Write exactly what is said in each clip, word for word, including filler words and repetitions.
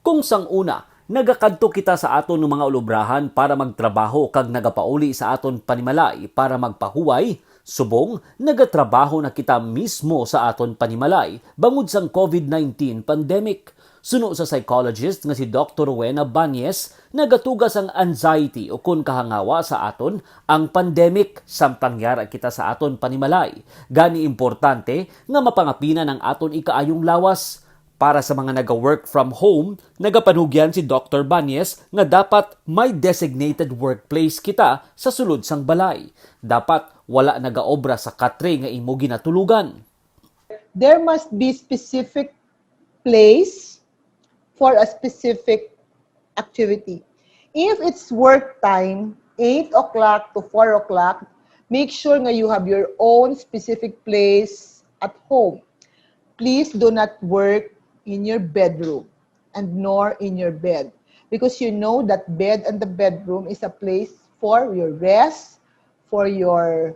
Kung sang una, nagakadto kita sa aton nga mga ulubrahan para magtrabaho kag nagapauli sa aton panimalay para magpahuway, subong nagatrabaho na kita mismo sa aton panimalay bangod sang covid nineteen pandemic. Suno sa psychologist nga si Doktor Rowena Banyes, nagatugas ang anxiety o kon kahangawa sa aton ang pandemic samtang yara kita sa aton panimalay. Gani importante nga mapangapinan ang aton ikaayong lawas. Para sa mga naga-work from home, nagapanugyan si Doktor Banyes nga dapat may designated workplace kita sa sulod sang balay. Dapat wala nagaobra sa katre nga imo ginatulugan. There must be specific place for a specific activity. If it's work time, eight o'clock to four o'clock, make sure nga you have your own specific place at home. Please do not work in your bedroom and nor in your bed, because you know that bed and the bedroom is a place for your rest, for your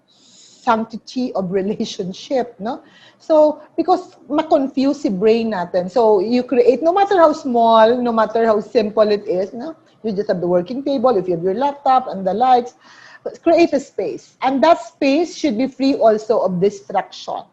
sanctity of relationship, no? So, because ma-confuse si brain natin. So, you create, no matter how small, no matter how simple it is, no? You just have the working table, if you have your laptop and the lights, create a space. And that space should be free also of distraction.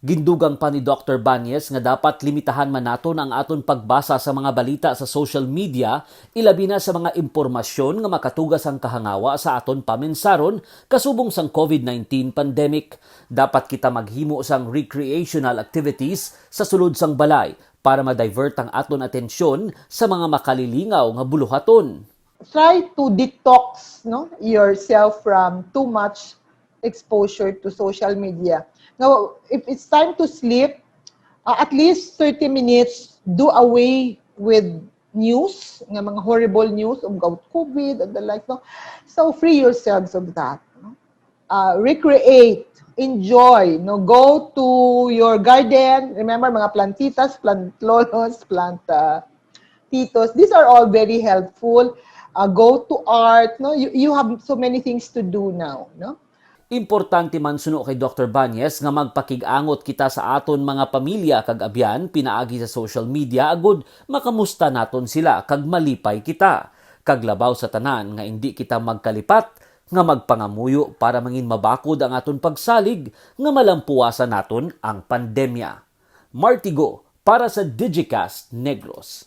Gindugang pa ni Doktor Banyes nga dapat limitahan man naton ang aton pagbasa sa mga balita sa social media, ilabi na sa mga impormasyon nga makatuga sang kahangawa sa aton pamensaron kasubong sang covid nineteen pandemic. Dapat kita maghimo sang recreational activities sa sulod sang balay para ma-divert ang aton atensyon sa mga makalilingaw nga buluhaton. Try to detox, no, yourself from too much exposure to social media. Now, if it's time to sleep, uh, at least thirty minutes, do away with news, nga mga horrible news about covid and the like, no? So, free yourselves of that, no? Uh, recreate, enjoy, no? Go to your garden. Remember, mga plantitas, plant lolos, plant uh, titos. These are all very helpful. Uh, go to art, no? You, you have so many things to do now, no? Importante man suno kay Doktor Banyes nga magpakig-angot kita sa aton mga pamilya kag abyan pinaagi sa social media agud makamusta naton sila kag malipay kita. Kag labaw sa tanan nga indi kita magkalipat nga magpangamuyo para mangin mabakod ang aton pagsalig nga malampuasan naton ang pandemya. Martigo para sa Digicast Negros.